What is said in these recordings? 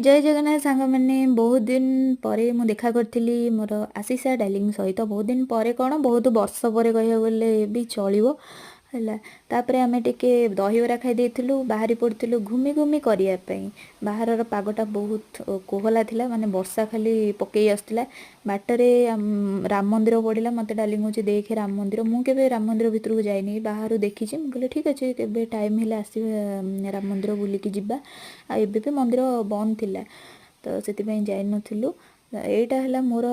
ଜୟ ଜଗନ୍ନାଥ ସାଙ୍ଗମାନେ। ବହୁତ ଦିନ ପରେ ମୁଁ ଦେଖା କରିଥିଲି ମୋର ଆଶିଷା ଡାର୍ଲିଂ ସହିତ। ବହୁତ ଦିନ ପରେ କ'ଣ, ବହୁତ ବର୍ଷ ପରେ କହିବାକୁ ଗଲେ ବି ଚଳିବ। ହେଲା, ତାପରେ ଆମେ ଟିକେ ଦହିବରା ଖାଇ ଦେଇଥିଲୁ, ବାହାରି ପଡ଼ିଥିଲୁ ଘୁମି ଘୁମି କରିବା ପାଇଁ। ବାହାରର ପାଗଟା ବହୁତ କୋହଲା ଥିଲା, ମାନେ ବର୍ଷା ଖାଲି ପକେଇ ଆସୁଥିଲା। ବାଟରେ ରାମ ମନ୍ଦିର ପଡ଼ିଲା। ମୋତେ ଡାର୍ଲିଂ କହୁଛି, ଦେଖେ ରାମ ମନ୍ଦିର। ମୁଁ କେବେ ରାମ ମନ୍ଦିର ଭିତରକୁ ଯାଇନି, ବାହାରୁ ଦେଖିଛି। ମୁଁ କହିଲି, ଠିକ୍ ଅଛି, କେବେ ଟାଇମ୍ ହେଲେ ଆସିବେ, ରାମ ମନ୍ଦିର ବୁଲିକି ଯିବା। ଆଉ ଏବେ ବି ମନ୍ଦିର ବନ୍ଦ ଥିଲା, ତ ସେଥିପାଇଁ ଯାଇନଥିଲୁ। ଏଇଟା ହେଲା ମୋର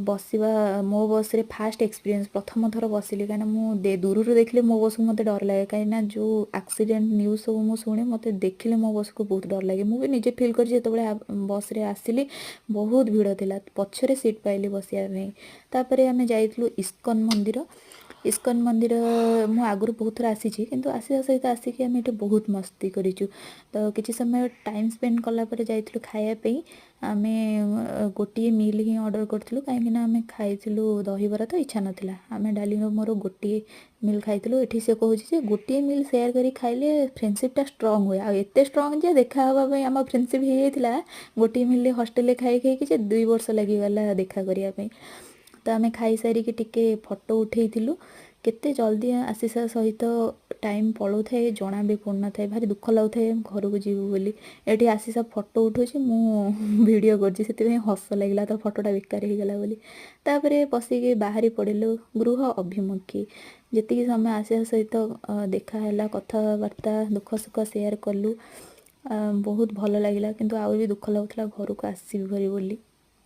ବସିବା ମୋ ବସ୍ରେ ଫାଷ୍ଟ ଏକ୍ସପିରିଏନ୍ସ। ପ୍ରଥମ ଥର ବସିଲି, କାହିଁକିନା ମୁଁ ଦୂରରୁ ଦେଖିଲେ ମୋ ବସ୍କୁ ମୋତେ ଡର ଲାଗେ, କାହିଁକିନା ଯେଉଁ ଆକ୍ସିଡେଣ୍ଟ ନ୍ୟୁଜ୍ ସବୁ ମୁଁ ଶୁଣେ, ମୋତେ ଦେଖିଲେ ମୋ ବସ୍କୁ ବହୁତ ଡର ଲାଗେ। ମୁଁ ବି ନିଜେ ଫିଲ୍ କରିଛି। ଯେତେବେଳେ ବସ୍ରେ ଆସିଲି, ବହୁତ ଭିଡ଼ ଥିଲା, ପଛରେ ସିଟ୍ ପାଇଲି ବସିବା ପାଇଁ। ତାପରେ ଆମେ ଯାଇଥିଲୁ ଇସ୍କନ ମନ୍ଦିର। ଇସ୍କନ ମନ୍ଦିର ମୁଁ ଆଗରୁ ବହୁତ ଥର ଆସିଛି, କିନ୍ତୁ ଆସିବା ସହିତ ଆସିକି ଆମେ ଏଠି ବହୁତ ମସ୍ତି କରିଛୁ। ତ କିଛି ସମୟ ଟାଇମ୍ ସ୍ପେଣ୍ଡ କଲା ପରେ ଯାଇଥିଲୁ ଖାଇବା ପାଇଁ। ଆମେ ଗୋଟିଏ ମିଲ୍ ହିଁ ଅର୍ଡ଼ର କରିଥିଲୁ, କାହିଁକିନା ଆମେ ଖାଇଥିଲୁ ଦହିବରା, ତ ଇଚ୍ଛା ନଥିଲା। ଆମେ ଡାର୍ଲିଂର ମୋର ଗୋଟିଏ ମିଲ୍ ଖାଇଥିଲୁ। ଏଠି ସେ କହୁଛି ଯେ ଗୋଟିଏ ମିଲ୍ ସେୟାର କରି ଖାଇଲେ ଫ୍ରେଣ୍ଡସିପ୍ଟା ଷ୍ଟ୍ରଙ୍ଗ ହୁଏ। ଆଉ ଏତେ ଷ୍ଟ୍ରଙ୍ଗ ଯେ ଦେଖା ହେବା ପାଇଁ ଆମ ଫ୍ରେଣ୍ଡସିପ୍ ହେଇଯାଇଥିଲା ଗୋଟିଏ ମିଲ୍ ହଷ୍ଟେଲରେ ଖାଇ ଖାଇକି ଯେ 2 ବର୍ଷ ଲାଗିଗଲା ଦେଖା କରିବା ପାଇଁ। ତ ଆମେ ଖାଇସାରିକି ଟିକେ ଫଟୋ ଉଠେଇଥିଲୁ। କେତେ ଜଲ୍ଦି ଆଶିଷା ସହିତ ଟାଇମ୍ ପଳଉଥାଏ, ଜଣା ବି ପଡ଼ୁନଥାଏ। ଭାରି ଦୁଃଖ ଲାଗୁଥାଏ ଘରକୁ ଯିବୁ ବୋଲି। ଏଠି ଆଶିଷା ଫଟୋ ଉଠଉଛି, ମୁଁ ଭିଡ଼ିଓ କରୁଛି, ସେଥିପାଇଁ ହସ ଲାଗିଲା ତ ଫଟୋଟା ବେକାର ହେଇଗଲା ବୋଲି। ତାପରେ ବସିକି ବାହାରି ପଡ଼ିଲୁ ଗୃହ ଅଭିମୁଖୀ। ଯେତିକି ସମୟ ଆଶିଷା ସହିତ ଦେଖା ହେଲା, କଥାବାର୍ତ୍ତା, ଦୁଃଖ ସୁଖ ସେୟାର କଲୁ, ବହୁତ ଭଲ ଲାଗିଲା। କିନ୍ତୁ ଆହୁରି ବି ଦୁଃଖ ଲାଗୁଥିଲା ଘରକୁ ଆସିବି ଭାରି ବୋଲି।